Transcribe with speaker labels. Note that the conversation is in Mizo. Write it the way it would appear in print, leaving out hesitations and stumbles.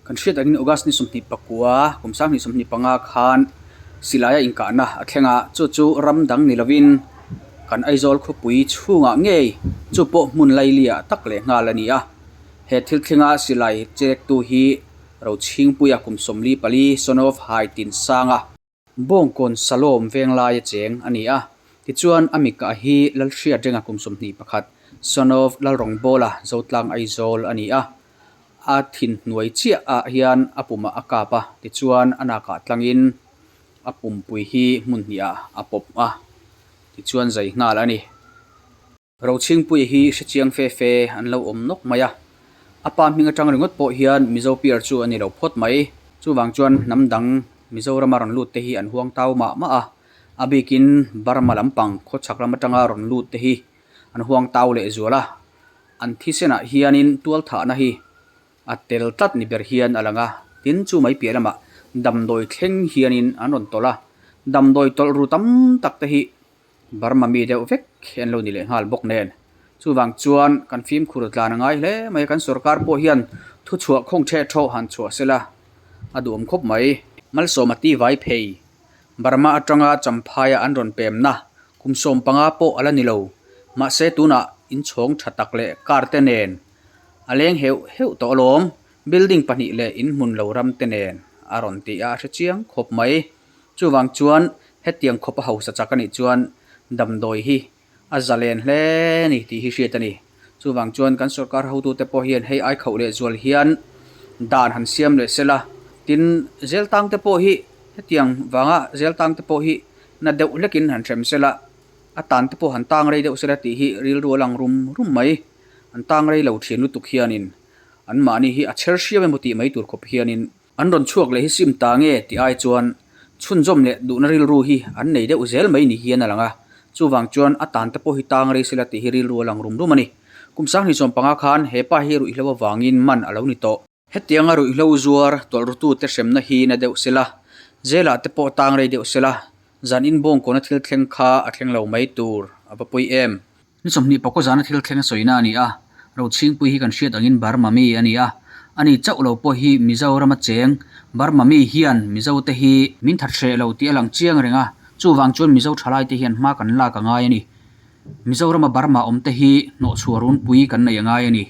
Speaker 1: Kan hriat angin August ni 29 kum 2025 khan silaia inkahna a thleng a, chu chu ram dang ni lovin kan Aizawl khawpui chhungah ngei chu pawh hmun lailiah tak leh nghal a ni a. He thil thlenga silai chektu hi Rochhingpuia kum 44 son of Hai Tinsanga, Bawngkawn Salawm Venglaia cheng a ni a, tichuan a mikah hi Lalhriatrenga kum 21, son of Lalrawngbawla Zotlang Aizawl a ni a, a thinhnuai chiah ah hian a pumah a kap a, tichuan a nakah tlangin a pumpui hi hmun hnihah a pawp a, tichuan zai nghal a ni. Rochhingpuia hi hre chiang fe fe an lo awm nawk mai a, a pa hming atang ringawt pawh hian Mizo piar chu a ni lo phawt mai. Chuvang chuan hnam dang Mizorama rawn lut te hi an huang tau mah mah a, a bikin Burma lampang khawchhak lam atanga rawn lut te hi an huang tau leh zual a, an thisenah hianin tualthahna hi a tel tlat ni ber hian a lang a, tin chu mai piah lamah damdawi thleng hianin an rawn tawlh a, damdawi tawlh ru tam tak te hi Burma mi deuh vek hi an lo ni leh nghal bawk nen. Chuvang chuan kan fimkhur tlan a ngai hle mai a, kan sorkar pawh hian thuchhuah khawng theh thawh han chhuah sela a duhawm khawp mai. Malsawma ti vai phei Burma atanga Champhaia an rawn pemna kum 15 pawh a la ni lo. Mahse tunah inchhawng tha tak leh car te nen a leng heuh heuh tawh alawm, building pahnih leh inhmun lo ram te nen a rawn ti a, a hre chiang khawp mai. Chuvang chuan hetiang khawpa hausa chak a nih chuan damdawi hi a zalen hle a ni tih hi hriat a ni. Chuvang chuan kan sorkar hotute pawh hian hei ai khauh leh zual hian dan han siam leh sela, tin zel tang te pawh hi hetiang vanga zel tang te pawh hi na deuh hlekin han hrem sela, a tan te pawh han tang rei deuh sela tih hi rilru a lang rum rum mai. An tang rei lo thin lutuk hianin anmahni hi a chher hriam emaw tih mai tur khawp hianin An rawn chhuak leh hi sim ta nge tih ai chuan chhunzawm leh duhna rilru hi an nei deuh zel mai ni hian a lang a, chuvang chuan a tan te pawh hi tang rei sela tih hi rilru a lang rum rum a ni. Kum 2015 khan he pa hi ruihhlo avangin man a lo ni tawh. Hetianga ruihhlo zuar tawlhrutute hremna hi na deuh sela, zelah te pawh tang rei deuh sela, zan inbawngkawna thil thleng kha a thleng lo mai tur a va pawi em. Ni 25 zana thil thleng a sawina a ni a, Rochhingpui hi kan hriat angin Burma mi a ni a, ani chauh lo pawh hi Mizorama cheng Burma mi hian Mizo te hi min that hreh lo tih a lang chiang reng a, chuvang chuan Mizo thalai te hian hma kan lak a ngai a ni. Mizorama Burma awm te hi hnawhchhuah runpui kan nei a ngai a ni.